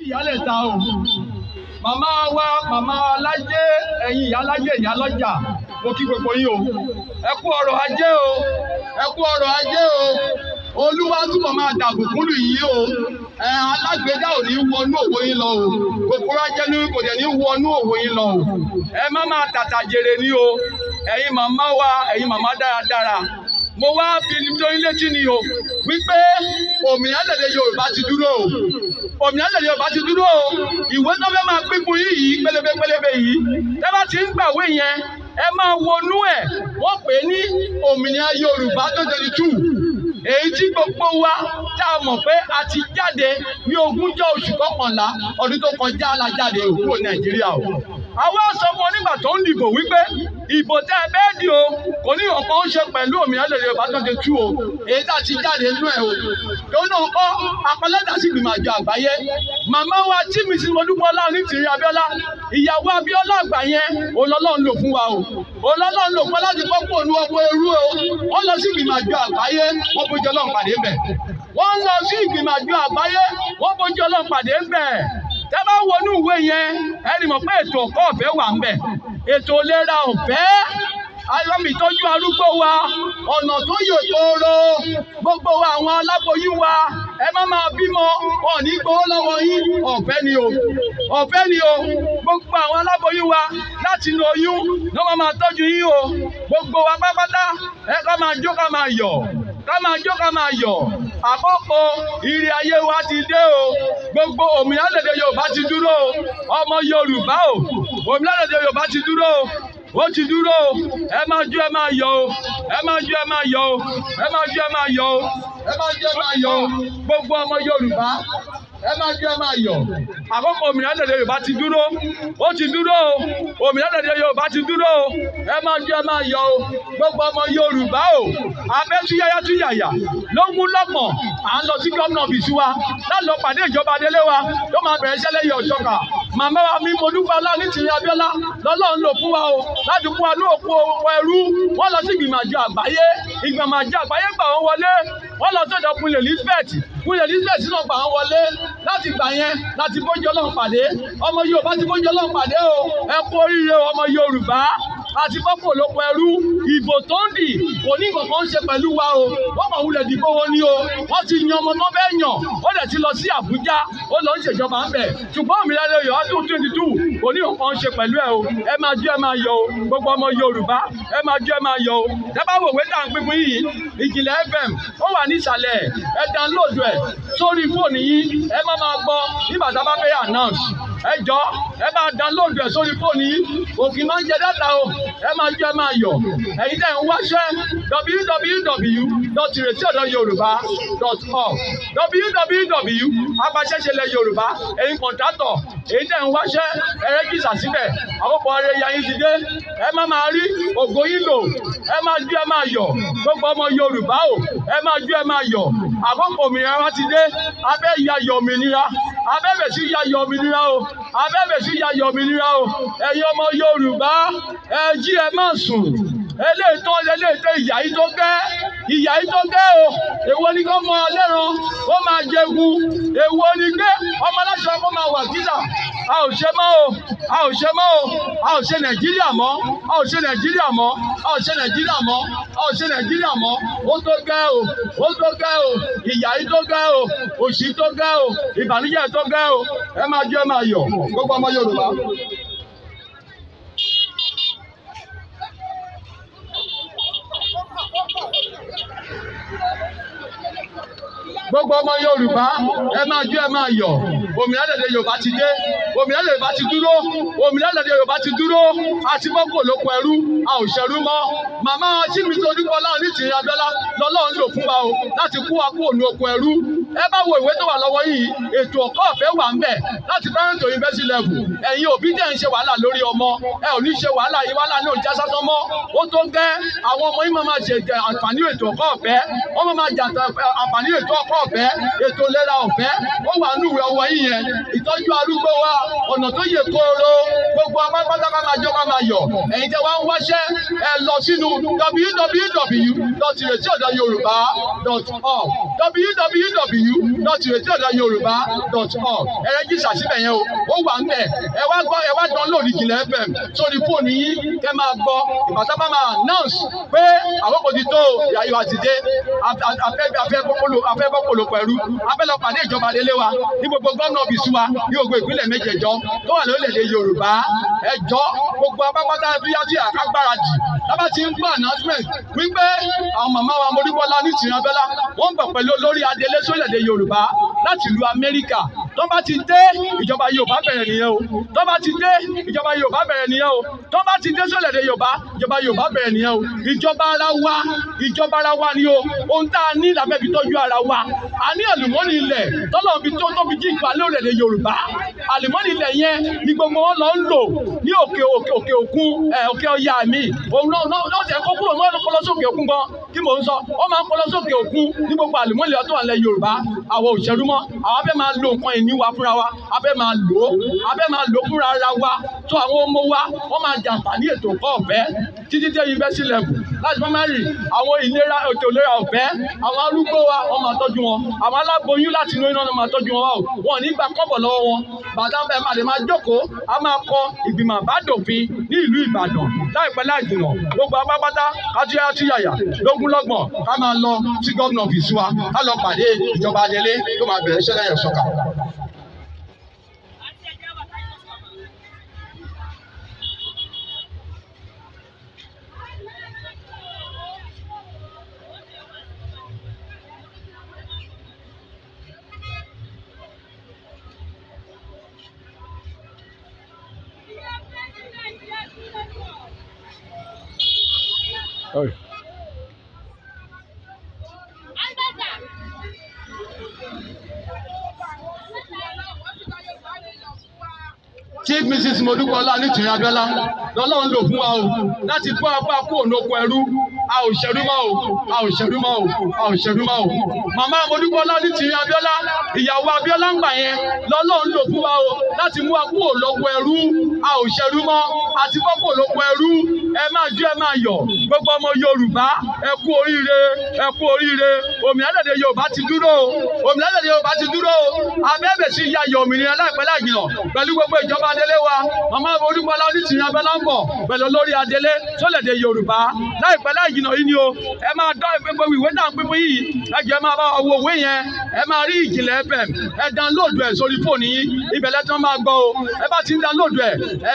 Ìyálẹ̀ta o, màmá wa, màmá alájẹ, ẹ̀yin ìyálájẹ, ìyálọ́jà, mo kí gbogbo yín o. Ẹ kú ọrọ̀ ajé o, ẹ kú ọrọ̀ ajé o. Olúwa túbọ̀ máa dàbùkún lù yín o. Ẹ alágbèédá ò ní wọnú òwò yín lọ o. Kòkòrò ajẹnu kò dẹ̀ ní wọnú òwò yín lọ o. Ẹ má máa tàtà jèrè ní o. Ẹ̀yin màmá wa, ẹ̀yin màmá dáradára, mo wá fi tó yín létí ni o wípé òmìnira lédè Yorùbá ti dúró o, òmìnira lédè Yorùbá ti dúró o. Ìwé tó fẹ́ máa pín fún yín yìí, pélébé pélébé yìí, tẹ́ bá ti ń gbàwé yẹn, ẹ máa wọnú ẹ̀. Wọ́n pè é ní òmìnira Yorùbá 2022, èyí tí gbogbo wa tá a mọ̀ pé a ti jáde ní ogúnjọ́ oṣù kọkànlá ọdún tó kọjá la jáde kúrò Nàìjíríà o. Àwa sọ fún ọ nígbà tó ń dìbò wípé ìbò tẹ́ ẹ bẹ́ẹ̀ di o, kò ní ọ̀kan ń ṣe pẹ̀lú òmìnira lè Yorùbá 22 o, èyí tá a ti jáde nínú ẹ̀ o. Tó náà kọ́ apalẹ́dà sí ìgbìmọ̀ àjọ àgbáyé. Màmá wa tí mi sì Mọ́dúpọ́lá Onítìrí Abíọ́lá, ìyàwó Abíọ́lá àgbà yẹn, òun lò fún wa o, òun lò fún wa láti kọ́ kó nu ọkọ̀ ẹrú o. Wọ́n lọ sí ìgbìmọ̀ àjọ àgbáyé, wọ́n bójú Ọlọ́run pàdé ńbẹ̀. Wọ́n lọ sí ìgbìmọ̀ àjọ àgbáyé, wọ́n bójú Ọlọ́run pàdé ńbẹ̀. Tẹ́ bá wọnú ìwé yẹn, ẹni mọ̀ pé ètò ẹ̀kọ́ ọ̀fẹ́ wà ńbẹ̀, ètò ìlera ọ̀fẹ́, ayọ́mì ìtọ́jú arúgbó wa, ọ̀nà tó yè tóóró, gbogbo wa, àwọn aláboyún wa, ẹ má máa bímọ, wọn ò ní gbowó lọ́wọ́ yín. Ọ̀fẹ́ ni o, ọ̀fẹ́ ni o. Gbogbo àwọn aláboyún wa, láti inú oyún ló máa máa tọ́jú yín o. Gbogbo wa pátápátá, ẹ ká máa jó, ká máa yọ̀, ká máa jó, ká máa yọ̀. Àkókò ìrì ayé wa ti dé o. Gbogbo òmìnira lédè Yorùbá ti dúró o. Ọmọ Yorùbá o, òmìnira lédè Yorùbá ti dúró o, ó ti dúró o. Ẹ máa jó, ẹ máa yọ̀ o. Ẹ máa jó, ẹ máa yọ̀ o. Ẹ máa jó, ẹ máa yọ̀ o. Ẹ máa jó, ẹ máa yọ̀ o. Gbogbo ọmọ Yorùbá, ẹ máa jó, ẹ máa yọ̀. Àkókò òmìnira lédè Yorùbá ti dúró, ó ti dúró o. Òmìnira lédè Yorùbá ti dúró o. Ẹ máa jó, ẹ máa yọ̀ o. Gbogbo ọmọ Yorùbá o, abẹ́ túyáyá túyàyà lógún lọ́gbọ̀n, à ń lọ sí gómìnà office wa láti lọ pàdé ìjọba adélé wa tó máa bẹ̀rẹ̀ iṣẹ́ lẹ́yìn ọ̀ṣọ́kà. Màmá wa mi Mọ́dúpẹ́ Onítìrí Abíọ́lá lọ́lọ́run lò fún wa o láti fún wa ní òkú ẹrú. Wọ́n lọ sí ìgbìmọ̀ àjọ àgbáyé, ìgbìmọ̀ àjọ àgbáyé gbà wọ́n wọlé. Wọ́n lọ sọ́dọ̀ Queen Elizabeth, Queen Elizabeth náà gbà wọ́n wọlé. Láti gbà yẹn láti bójú Ọlọ́run pàdé. Ọmọ Yorùbá ti bójú Ọlọ́run pàdé o. Ẹ kú oríire, ọmọ Yorùbá, àti bọ́pọ̀ lóko ẹrú. Ìbò tó ń dì kò ní nǹkan kan ṣe pẹ̀lú wa o. Wọ́n kàn wulẹ̀ dìbò wọn ni o. Wọ́n ti yan ọmọ tó fẹ́ yàn, ó dẹ̀ ti lọ sí Àbújá, ó lọ ń ṣèjọba ń bẹ̀. Ṣùgbọ́n òmìnira Yorùbá 2022 kò ní nǹkan ṣe pẹ̀lú ẹ o. Ẹ máa jó, ẹ máa yọ̀ o. Gbogbo ọmọ Yorùbá, ẹ máa jó, ẹ máa yọ̀ o. Ẹ bá wò wé tá à ń pín fún yìí, Ìjìnlẹ̀ FM, ó wà ní ìsàlẹ̀. Ẹ download ẹ̀ sórí fóònù yín, ẹ má máa gbọ́ nígbà tá a bá fẹ́ announce. Ẹ jọ, ẹ máa download ẹ̀ sórí fóònù yín. Òkì máa ń jẹ data o. Ẹ máa jó, ẹ máa yọ̀. Ẹ̀yin tẹ́ ń wáṣẹ́, www.iretiọdọyorùbá.org, www apàṣẹṣẹlẹ̀ Yorùbá. Ẹ̀yin contractor, èyí tẹ́ ń wáṣẹ́, ẹ register síbẹ̀. Àkókò ọrẹ ya yín ti dé. Ẹ má máa rí ògo yín lò. Ẹ máa jó, ẹ máa yọ̀. Gbogbo ọmọ Yorùbá o, ẹ máa jó, ẹ máa yọ̀. Àkókò òmìnira wa ti dé. Abẹ́ yayọ̀ òmìnira, abẹ́bẹ̀ sí yayọ̀ òmìnira o, abẹ́bẹ̀ sí yayọ̀ òmìnira o. Ẹ̀yin ọmọ Yorùbá, ẹ jí, ẹ má sùn. Eléyìí tó, eléyìí tó, ìyà yìí tó gẹ́, ìyà yìí tó gẹ́ o. Èwo ni kó mọ lẹ́ran kó máa jẹgun? Èwo ni gbé ọmọ aláṣọ kó máa wà kísà? A ò ṣe mọ́ o, a ò ṣe mọ́ o. A ò ṣe Nàìjíríà mọ́, a ò ṣe Nàìjíríà mọ́, a ò ṣe Nàìjíríà mọ́, a ò ṣe Nàìjíríà mọ́. Ó tó gẹ́ o, ó tó gẹ́ o. Ìyà yìí tó gẹ́ o, òṣì tó gẹ́ o, ìbànújẹ́ tó gẹ́ o. Ẹ máa jó, ẹ máa yọ̀, gbogbo ọmọ Yorùbá. Gbogbo ọmọ Yorùbá, ẹ máa jó, ẹ máa yọ̀. Òmìnira lédè Yorùbá ti dé, òmìnira lédè Yorùbá ti dúró, òmìnira lédè Yorùbá ti dúró. Àti bọ́kò lóko ẹrú, a ò ṣẹrú mọ́. Màmá Chief Olúbọlá Onítìrí Abíọ́lá lọ́lọ́run lò fún wa o láti kó wa kúrò ní oko ẹrú. Ẹ bá wo ìwé tó wà lọ́wọ́ yìí, ètò ẹ̀kọ́ ọ̀fẹ́ wà ń bẹ̀ láti primary to university level. Ẹ̀yin òbí tẹ̀ ń ṣe wàhálà lórí ọmọ, ẹ ò ní ṣe wàhálà yìí, wàhálà ní òjá sásán mọ́. Ó tó gẹ́. Àwọn ọmọ yìí máa máa ṣe àǹfààní ètò ẹ̀kọ́ ọ̀fẹ́, wọ́n máa máa jẹ àǹfààní ètò Ètò ọkọ̀ ọ̀fẹ́, ètò ìlera ọ̀fẹ́, ó wà nínú ìwé ọwọ́ yín yẹn. Ìtọ́jú arúgbó wa, ọ̀nà tó yè kooro, gbogbo apápátá ká máa jó, ká máa yọ̀. Ẹ̀yin tẹ́ wá ń wáṣẹ́, ẹ lọ sínú www.iretiọdọyorùbá.org, www.iretiọdọyorùbá.org. Ẹ register síbẹ̀ yẹn o, ó wà ń bẹ̀. Ẹ wá gbọ́, ẹ wá download Ìjìnlẹ̀ FM sórí fóònù yín, kẹ́ máa gbọ́. Ìbátan bá máa announce pé àkókò ti tó, ìyá wa ti dé, afẹ́ bọ́pọ̀lọ̀ pẹ̀lú afẹ́ lọ pàdé ìjọba délé wa ní gbogbo gómìnà ọ́fíìsì wa ní gbogbo ìpínlẹ̀ méjèèjọ tó wà lórílẹ̀‐èdè Yorùbá. Ẹjọ́ gbogbo apápátá bíyájú àkágbáradì lábá ti ń gbọ́ announcement wípé àwọn màmá wa Modúpọ́lá Onítìrí Abíọ́lá, wọ́n ń bọ̀ pẹ̀lú olórí adelé sórílẹ̀‐èdè Yorùbá láti ìlú Amẹ́ríkà. Tó bá ti dé, ìjọba Yorùbá bẹ̀rẹ̀ nìyẹn o. Tó bá ti dé, ìjọba Yorùbá bẹ̀rẹ̀ nìyẹn o. Tó bá ti dé sórílẹ̀‐èdè Yorùbá, ìjọba Yorùbá bẹ̀rẹ̀ nìyẹn o. Ìjọba ara wa, ìjọba ara wa ni o. Ohun tá a ní làbẹ́ fi tọ́jú ara wa. A ní àlùmọ́nì ilẹ̀ tọ́lọ́ fi tó fi jí ìpa lórílẹ̀‐èdè Yorùbá. Àlùmọ́nì ilẹ̀ yẹn ni gbogbo wọn lọ ń lò ní òkè òkè òkè òkun, òkè ọya mi. Òun náà náà kó kúrò mọ́ kó lọ sókè òkun gan kí mò ń sọ. Ó máa ń kó lọ sókè òkun ní gbogbo àlùmọ́nì ilẹ̀ tó wà nílẹ̀ Yorùbá. Àwọn òṣèlú mọ́, àwọn fẹ́ máa lo nǹkan ìní wa fúnra wa, a fẹ́ máa lò ó, a fẹ́ máa lò ó fúnra ara wa. Tó àwọn ọmọ wa, wọ́n máa jàǹfààní ètò ẹ̀kọ́ ọ̀fẹ́ títí dé university level láti primary, àwọn ìlera, ètò ìlera ọ̀fẹ́. Àwọn arúgbó wa, wọ́n máa tọ́jú wọn. Àwọn aláboyún láti inú iná máa tọ́jú wọn o, wọn ò ní gba kọ́bọ̀ lọ́wọ́ wọn. Bàtà bẹ́ẹ̀ máa lè máa jókòó, a máa kọ ìgbìmọ̀ àbádòfin ní ìlú Ìbàdàn láìpẹ́ láì jìnà. Gbogbo apápátá kájúyà túyàyà lógúnlọ́gbọ̀n, ká máa lọ sí gómìnà ọ́fíìsì wa, ká lọ pàdé ìjọba adelé tó máa bẹ̀rẹ̀ iṣẹ́ lẹ́yìn ọ̀sọ́kà. Chief Mrs. Modúpọ̀lá Onítìrí Abíọ́lá lọ́lọ́run lò fún wa o láti kó apá kúrò lóko ẹrú. A ò ṣẹrú mọ́ o, a ò ṣẹrú mọ́ o, a ò ṣẹrú mọ́ o. Màmá Modúpọ̀lá Onítìrí Abíọ́lá, ìyàwó Abíọ́lá ń gbà yẹn, lọ́lọ́run lò fún wa o láti mú wa kúrò lóko ẹrú. A ò ṣẹrú mọ́, àti bọ́ kúrò lóko ẹrú. Ẹ máa jó, ẹ máa yọ̀. Gbogbo ọmọ Yorùbá, ẹ kú oríire, ẹ kú oríire. Òmìnira lédè Yorùbá ti dúró o, òmìnira lédè Yorùbá ti dúró o. Abẹ́bẹ̀ sí yayọ̀ òmìnira láìpẹ́ láì jìnà pẹ̀lú gbogbo ìjọba adelé wa. Màmá Modúpọ̀lá Onítìrí Abíọ́lá ń bọ̀ pẹ̀lú olórí adelé sólẹ̀dè Yorùbá láìpẹ́ láì jìnà yìí ni o. Ẹ máa dán gbogbo ìwé náà pín fún yìí. Ẹ jẹ́ máa bá wa wo ìwé yẹn. Ẹ máa rí Ìjìnlẹ̀ FM, ẹ download ẹ̀ sórí fóònù yín. Ibẹ̀ lẹ́tọ́ máa gbọ́ o. Ẹ bá ti ń download ẹ̀, ẹ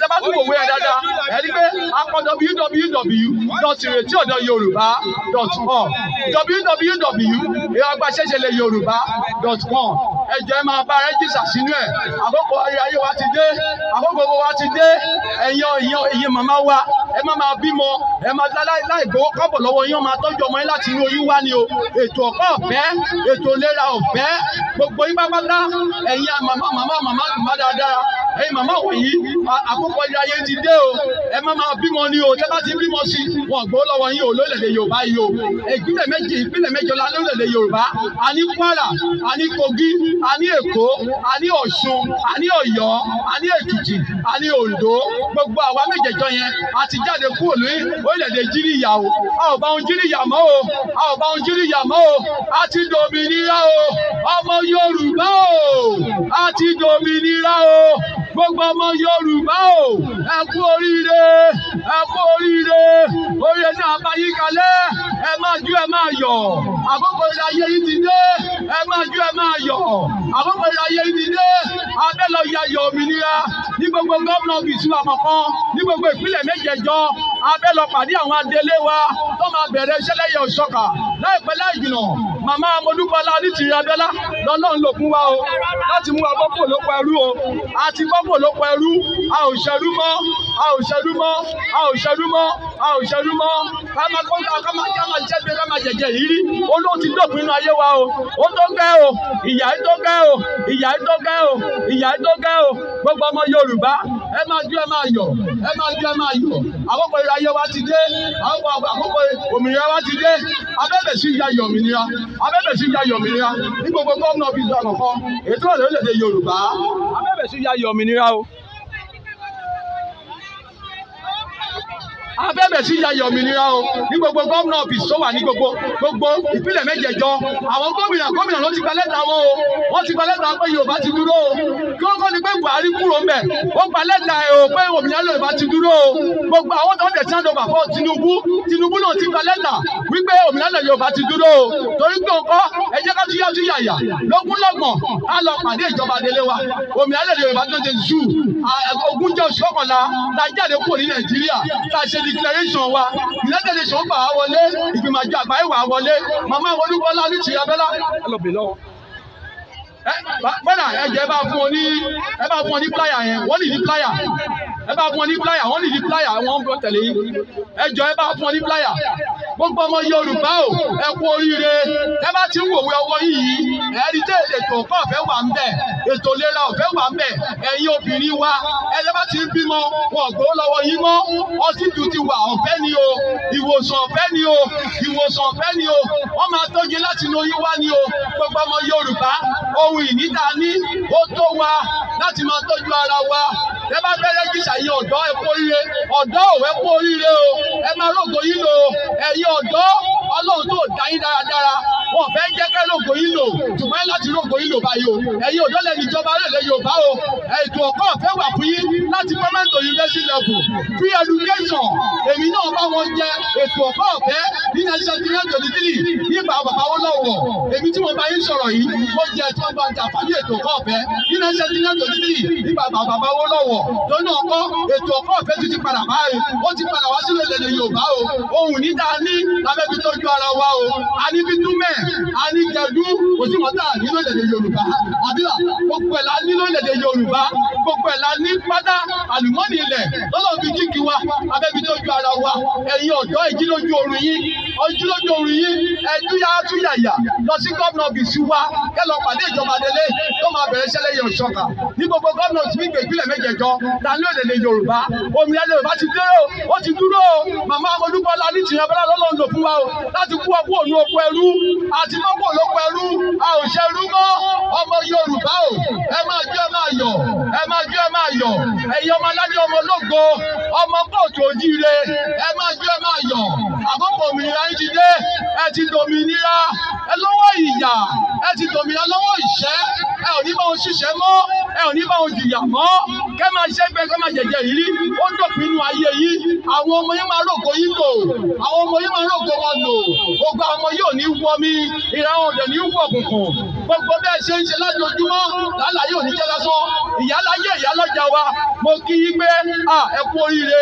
ẹ bá tún wòwe ẹ̀ dáadáa, ẹ rí pé akọ www.iretiọdọyorùbá.org, www.agbaṣẹ́ṣẹlẹyorùbá.com. Ẹ jẹ́ ẹ máa bá register sínú ẹ̀. Àkókò ayé wa ti dé, àkókò wa ti dé. Ẹ̀yin ẹ̀yin ẹ̀yin màmá wa, ẹ má máa bímọ, ẹ máa láì gbowó kọ́bọ̀ lọ́wọ́ yín, máa tọ́jú ọmọ yín láti inú oyún wá ni o. Ètò ọ̀kọ́ ọ̀fẹ́, ètò ìlera ọ̀fẹ́, gbogbo yín pápátá. Ẹ̀yin màmá, màmá, màmá, màmá dáadáa, ẹ̀yin màmá wọ̀nyí, àkókò ayé ti dé o. Ẹ má máa bímọ ni o. Tẹ́ bá ti bímọ sí, wọn gbowó lọ́wọ́ yín o lórílẹ̀‐èdè Yorùbá yìí o. Ìpínlẹ̀ méjì, ìpínlẹ̀ mẹ́jọ la lórílẹ̀‐èdè Yorùbá. A ní Kwara, a ní Kogi, a ní Èkó, a ní Ọ̀ṣun, a ní Ọ̀yọ́, a ní Èkìtì, a ní Oǹdó. Gbogbo àwa méjèèjọ yẹn a ti jáde kúrò ní orílẹ̀-èdè Jíríyà o. A ò bá wọn jíríyà mọ́ o, a ò bá wọn jíríyà mọ́ o. A ti dòmìnira o, ọmọ Yorùbá o. A ti dòmìnira o, gbogbo ọmọ Yorùbá o. Ẹ kú oríire, ẹ kú oríire. Oríire náà bá yín kalẹ̀. Ẹ máa jó, ẹ máa yọ̀. Àkókò ilé ayé yìí ti dé. Ẹ máa jó, ẹ máa yọ̀. Àkókò ilé ayé yìí ti dé. Abẹ́ lọ yayọ̀ òmìnira ní gbogbo gómìnà ọ́fíìsì wa kọ̀ọ̀kan ní gbogbo ìpínlẹ̀ méjèèjọ. Abẹ́ lọ pàdé àwọn adelé wa tó máa bẹ̀rẹ̀ iṣẹ́ lẹ́yìn òṣọ́kà láìpẹ́ láì jìnà. Màmá Modúpọ̀lá Onítìrí Abíọ́lá lọ́lọ́run lò fún wa o láti mú wa bọ́ kúrò lóko ẹrú o. A ti bọ́ kúrò lóko ẹrú. A ò ṣẹrú mọ́, a ò ṣẹrú mọ́, a ò ṣẹrú mọ́, a ò ṣẹrú mọ́. Ká máa kó ká máa ká máa jẹ́ bí ká máa jẹ̀jẹ̀ yìí rí olóhùn ti dópin inú ayé wa o. Ó tó gẹ́ o, ìyà yìí tó gẹ́ o, ìyà yìí tó gẹ́ o, ìyà yìí tó gẹ́ o. Gbogbo ọmọ Yorùbá, Ẹ máa jó, ẹ máa yọ̀, ẹ máa jó, ẹ máa yọ̀. Àkókò ìráyé wa ti dé, àkókò òmìnira wa ti dé. Abẹ́bẹ̀ sí ya yọ̀ òmìnira, abẹ́bẹ̀ sí ya yọ̀ òmìnira ní gbogbo gómìnà bíi àkọ́kọ́ ètò ìrọ̀lẹ́ orílẹ̀-èdè Yorùbá. Abẹ́bẹ̀ sí ya yọ̀ òmìnira o. Abẹ́bẹ̀ sí yayọ̀ òmìnira o ní gbogbo gómìnà ọ́fíìsì tó wà ní gbogbo gbogbo ìpínlẹ̀ mẹ́jẹ̀ẹ̀jọ. Àwọn gómìnà gómìnà ló ti gba lẹ́tà wọn o. Wọ́n ti gba lẹ́tà pé Yorùbá ti dúró o. Kí wọ́n kọ́ ni pé Buhari kúrò ń bẹ̀, ó gba lẹ́tà ẹ̀ o pé òmìnira Yorùbá ti dúró o. Gbogbo àwọn tó ń tẹ̀ sáńdọ̀ bà fọ́ Tinubu, Tinubu náà ti gba lẹ́tà wípé òmìnira Yorùbá ti dúró o. Torí pé òǹkọ́ ẹ jẹ́ ká túyá túyàyà lógúnlọ́gbọ̀n á lọ pàdé ìjọba délé wa. Òmìnira Yorùbá tó ti zù ogúnjọ́ oṣù kọkànlá la jáde kúrò ní Nàìjíríà tá a ṣe declaration wa. United Nations gbà wá wọlé, ìgbìmọ̀ àjọ àgbáyé wà wọlé. Màmá Olúbọ́lá ní tìyà Bẹ́lá. Bọ́dà, ẹ jẹ́ ẹ bá fún ọ ní, ẹ bá fún ọ ní flyer yẹn. Wọ́n ní ní flyer, ẹ bá fún ọ ní flyer. Wọ́n ní ní flyer, wọ́n ń bọ̀ tẹ̀lé yín. Ẹ jọ, ẹ bá fún ọ ní flyer. Gbogbo ọmọ Yorùbá o, ẹ kú oríire. Ẹ bá ti ń wòwe ọwọ́ yìí, ẹ rí tẹ ètò ọ̀pá ọ̀fẹ́ wà ń bẹ̀, ètò ìlera ọ̀fẹ́ wà ń bẹ̀. Ẹ̀yin obìnrin wa, ẹ bá ti ń bímọ, wọn ò gbowó lọ́wọ́ yín mọ́. Ọsibítù ti wà, ọ̀fẹ́ ni o. Ìwòsàn ọ̀fẹ́ ni o, ìwòsàn ọ̀fẹ́ ni o. Wọ́n máa tọ́jú láti inú oyún wá ni o. Gbogbo ọmọ Yorùbá, ohun ìní tá a ní ó tó wa láti máa tọ́jú ara wa. Ẹ bá fẹ́ rẹ́jísà yín, ọ̀dọ́, ẹ kú oríire. Ọ̀dọ́ ò, ẹ kú oríire o. Ẹ máa rògbò yín lò. Ẹ̀yin ọ̀dọ́, Ọlọ́run tó dá yín dáradára, wọn fẹ́ jẹ́ kẹ́ rògbò yín lò, ṣùgbọ́n láti rògbò yín lò báyìí o. Ẹ̀yin ọ̀dọ́ lẹ́nu ìjọba orílẹ̀ Yorùbá o. Ètò ọ̀kọ́ ọ̀fẹ́ wà fún yín láti government to university level, free education. Èmi náà bá wọn jẹ ètò ọ̀kọ́ ọ̀fẹ́ ní 1973 nígbà bàbá wọn lọ́wọ́. Èmi tí mo bá yín sọ̀rọ̀ yìí, mo jẹ tí wọ́n bá ń jàǹfààní ètò ọ̀kọ́ ọ̀fẹ́ ní 1973 nígbà bàbá wọn lọ́wọ́. Lọ́nà ọkọ́ ètò ọ̀kọ́ ọ̀fẹ́ ti padà báyìí, ó ti padà wá sílẹ̀ lẹ́lẹ̀ Yorùbá o. Ohun ní ta ní lábẹ́ fi tọ́jú ara wa o. A ní bítúmẹ̀, a ní gẹ̀dú, kò sí wọn tá a nílò lẹ́lẹ̀ Yorùbá. Àbílà gbogbo ẹ̀ la nílò lẹ́lẹ̀ Yorùbá, gbogbo ẹ̀ la ní pátá. Àlùmọ́nì ilẹ̀ lọ́lọ́ fi jíkì wa, abẹ́ fi tọ́jú ara wa. Ẹ̀yin ọ̀dọ́, ìjílójú oorun yín, ìjílójú oorun yín, ẹ̀dúyà túyàyà lọ sí gómìnà ọ́fíìsì wa, kẹ́ lọ pàdé ìjọba délé tó máa bẹ̀rẹ̀ iṣẹ́ lẹ́yìn ọ̀ṣọ́kà ní gbogbo gómìnà tí gbígbé ìpínlẹ̀ mẹ́jẹ̀ẹ̀jọ ta ní òdèlè Yorùbá. Òmìnira Yorùbá ti dúró, ó ti dúró o. Màmá Olúbọ́lá ní tìyàn Bọ́lá lọ́lọ́ ń lò fún wa o láti kú ọkú òun oko ẹrú àti mọ́kò olóko ẹrú. A ò ṣe ẹrú mọ́. Ọmọ Yorùbá o, ẹ máa jó, ẹ máa yọ̀, ẹ máa jó, ẹ máa yọ̀. Ẹ̀yin ọmọ aládé, ọmọ ológo, ọmọ kóòtù òjíire, ẹ máa jó, ẹ máa yọ̀. Àkókò òmìnira yín ti dé. Ẹ ti dòmìnira ẹ lọ́wọ́ ìyà, ẹ ti dòmìnira lọ́wọ́ ìṣẹ́. Ẹ ò ní bá wọn ṣiṣẹ́ mọ́, ẹ ò ní bá wọn jìyà mọ́. Kẹ́ máa ṣẹ́gbẹ́, kẹ́ máa jẹ̀jẹ̀ rírí, ó dòpin inú ayé yín. Àwọn ọmọ yín máa rògbò yín lò, àwọn ọmọ yín máa rògbò wọn lò. Gbogbo àwọn ọmọ yóò ní wọ mi ìra wọn ọ̀dẹ̀ ní wọ̀ kùnkùn. Gbogbo bẹ́ẹ̀ ṣe ń ṣe lójoojúmọ́ lálàá yóò ní jẹ́ lásán. Ìyáláyé, ìyálọ́jà wa, mo kí yín pé ẹ kú oríire,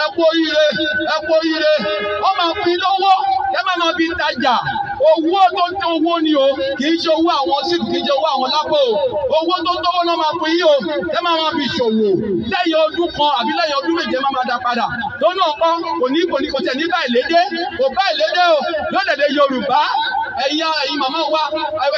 ẹ kú oríire, ẹ kú oríire. Wọ́n máa fún yín lówó, ẹ má máa fi tajà. Owó tó ń tó owó ni o, kì í ṣe owó àwọn síìtì, kì í ṣe owó àwọn lápò o. Owó tó tówó náà máa fún yín o. Ẹ má máa fi ṣòwò. Lẹ́yìn ọdún kan àbí lẹ́yìn ọdún 7, má máa dá padà. Tó náà kọ́ kò ní kò tẹ̀ ní báyìí lédè, kò báyìí lédè o lórílẹ̀-èdè Yorùbá. Ẹ̀yin màmá wa,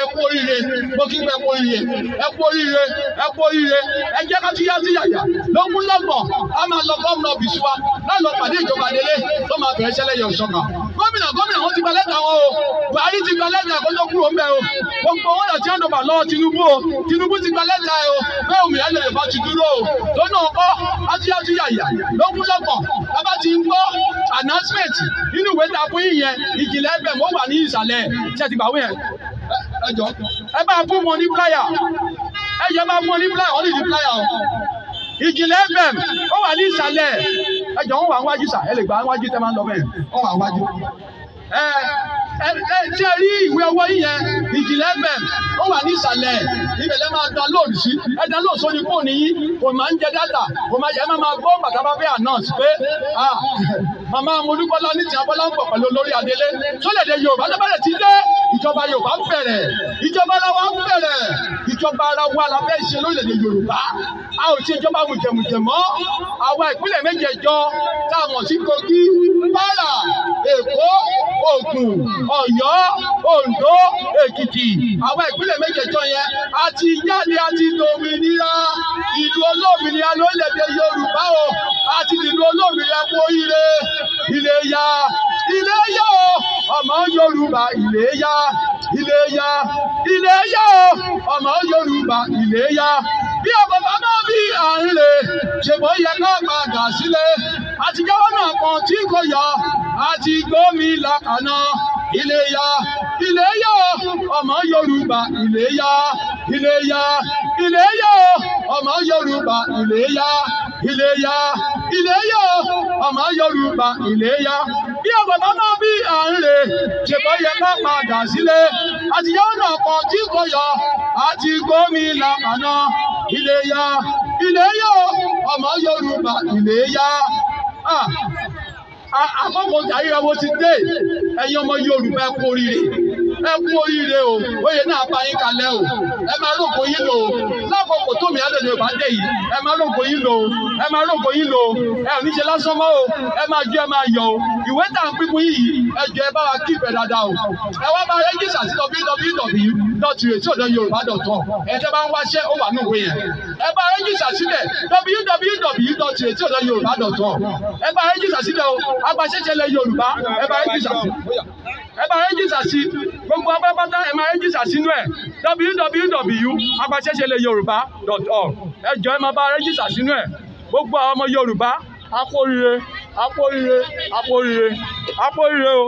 ẹ kú oríire. Mo kí n pẹ́, kú oríire, ẹ kú oríire, ẹ kú oríire. Ẹ jẹ́ ká túyá sí yàyà lógún lọ́gbọ̀n, a máa lọ gómìnà ọ́fíìsì wa láì lọ pàdé ìjọba délé tó máa bẹ̀rẹ̀ iṣẹ́ lẹ́yìn ọ̀ṣọ́kà. Gómìnà gómìnà wọn ti gba lẹ́tà wọn o. Buhari ti gba lẹ́tà kó tó kúrò ńbẹ̀ o. Gbogbo wọn lọ tí wọn dọ̀bà lọ́wọ́ Tinubu o. Tinubu ti gba lẹ́tà o pé òmìnira lè bá ti dúró o. Lọ́nà ọkọ́ átúyàtú yàyà lógún lọ́gbọ̀n, bàbá ti ń gbọ́ announcement nínú ìwé ta fún yìnyẹn. Ìjìnlẹ̀ ẹgbẹ̀ mọ́ wà ní ìsàlẹ̀ tí ẹ ti gbàwé yẹn. Ẹ jọ, ẹ bá fún wọn ní flyer. Ẹ jọ, bá fún wọn ní flyer. Wọ́n ní ní flyer o. Ìjìnlẹ̀ FM ó wà ní ìsàlẹ̀. Ẹ jọ, wọ́n wà níwájú sà. Ẹ lè gbà níwájú tẹ́ máa ń lọ bẹ́ẹ̀, wọ́n wà níwájú. Ẹ ẹ ẹ tí ẹ rí ìwé ọwọ́ yìí yẹn, Ìjìnlẹ̀ FM ó wà ní ìsàlẹ̀. Ibẹ̀ lẹ́ máa download sí. Ẹ download sórí fóònù yín. Kò máa ń jẹ data, kò máa yẹ. Ẹ máa máa gbọ́ bàtà bá fẹ́ announce pé màmá Molúbọ́lá ní tí Abọ́lá ń bọ̀ pẹ̀lú olórí adélé sólẹ̀dẹ̀ Yorùbá. Tó bẹ̀rẹ̀ ti dé, ìjọba Yorùbá ń bẹ̀rẹ̀, ìjọba ara wa ń bẹ̀rẹ̀. Ìjọba ara wa la fẹ́ ṣe lórílẹ̀‐èdè Yorùbá. A ò ṣe ìjọba mùjẹ̀mùjẹ̀ mọ́. Àwa ìpínlẹ̀ mẹ́jẹ̀ẹ̀jọ tá a mọ̀ sí Kogi, Kwara, Èkó, Ògùn, Ọ̀yọ́, Oǹdó, Èkìtì, àwa ìpínlẹ̀ mẹ́jẹ̀ẹ̀jọ yẹn a ti jáde, a ti dòmìnira ìlú. Olómìnira lórílẹ̀-èdè Yorùbá o, àti ìlú olómìnira. Kú oríire. Iléyá, iléyá o, ọmọ Yorùbá, iléyá, iléyá, iléyá o, ọmọ Yorùbá, iléyá. Bí ọkọ̀ bàbá bí à ń lè ṣe bó yẹ ká padà sílé, àtijọ́ náà pọ̀n tí kò yọ àti gbómi làkàná. Iléyá, iléyá o, ọmọ Yorùbá, iléyá, iléyá, iléyá o, ọmọ Yorùbá, iléyá, iléyá, iléyá o, ọmọ Yorùbá, iléyá. Bí ọkọ̀ bàbá bí à ń lè ṣe bó yẹ ká padà sílé, àtijọ́ náà pọ̀n tí kò yọ àti gbómi làkàná. Iléyá, iléyá o, ọmọ Yorùbá, iléyá. Ah, àkókò àríyáwó ti dé. Ẹ̀yin ọmọ Yorùbá, ẹ kú oríire, ẹ kú oríire o. Oyè náà bá yín kalẹ̀ o. Ẹ máa rògbò yín lò ó lákòókò tó mi àdèdè Yorùbá dé yìí. Ẹ máa rògbò yín lò ó, ẹ máa rògbò yín lò ó. Ẹ ò ní ṣe lásán mọ́ o. Ẹ máa jó, ẹ máa yọ̀ o. Ìwé tá à ń pín fún yìí, ẹ jọ̀ọ́, ẹ bá wa kí ìfẹ́ dáadáa o. Ẹ wá bá register sí www.iretiodonyorùbá.com. Ẹ tẹ́ bá ń wáṣẹ́, ó wà ní ìwé yẹn. Ẹ bá register síbẹ̀, www.iretiodonyorùbá.com. Ẹ bá register síbẹ̀ o. Agbaṣẹ́ṣẹlẹ̀ Yorùbá, ẹ bá register sí, ẹ bá register sí. Gbogbo apápátá, ẹ máa register sínú ẹ̀, www.agbaṣẹ́ṣẹlẹ̀yorùbá.org. Ẹ jọ̀ọ́, ẹ máa bá register sínú ẹ̀. Gbogbo àwọn ọmọ Yorùbá, a kú oríire, a kú oríire, a kú oríire, a kú oríire o.